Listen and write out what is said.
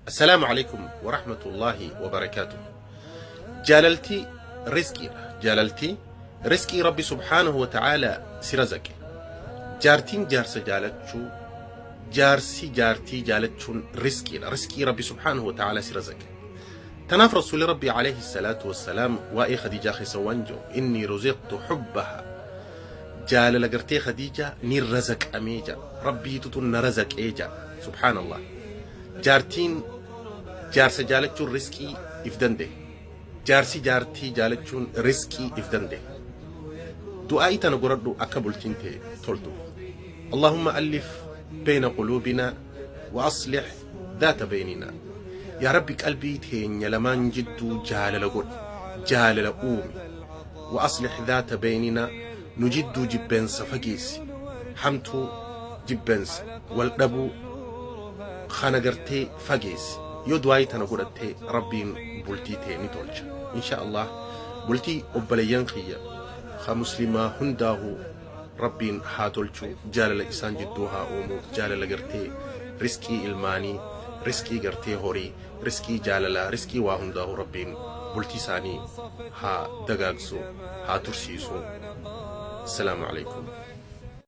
Assalaamu alaikum wa rahmatullaahi wa barakaatuh. Jaalalti rizqiidha. Jaalalti rizqii Rabbi subhaanahu wa ta'aalaa si razaqe. Jaartiin jaarsa jaalachuu, jaarsi jaartii jaalachuun rizqiidha. Rizqii Rabbi subhaanahu wa ta'aalaa si razaqe. Tanaaf Rasuulli Rabbii alayhi salaatu wassalaam waa'ee Khadiijaa keessa waan jedhu inni ruziqtu hubbaha jaalala gartee Khadiijaa ni razaqamee jedha. Rabbiitutu na razaqee jedha. Subhaanallah. Jaartiin jaarsa jaalachuun risqii if danda'e. Jaarsi jaartii jaalachuun risqii if danda'e. Du'aa'ii tana godhadhu akka bultiin tee toltuuf. Allahumma allif beeyna quluubinaa wa aslih dhaata beeynina. Yaa Rabbi qalbii teenya lamaan jidduu jaalala godhi. Jaalala uumi. Wa aslih dhaata beeynina nu jidduu jibbensa fageessi. Hamtuu jibbensa wal dhabuu kana gartee fageessi. Yoo du'aa'ii tana godhatte Rabbiin bultii tee ni tolcha. Insha Allah bultii obboleeyyan kiyya ka muslimaa hundaahu Rabbiin haa tolchu jaalala isaan jidduu haa uumu jaalala gartee risqii ilmaanii risqii gartee horii risqii jaalalaa risqii waa hundaahu Rabbiin bultii isaanii haa dagaagsu haa tursiisu. Assalaamu alaikum.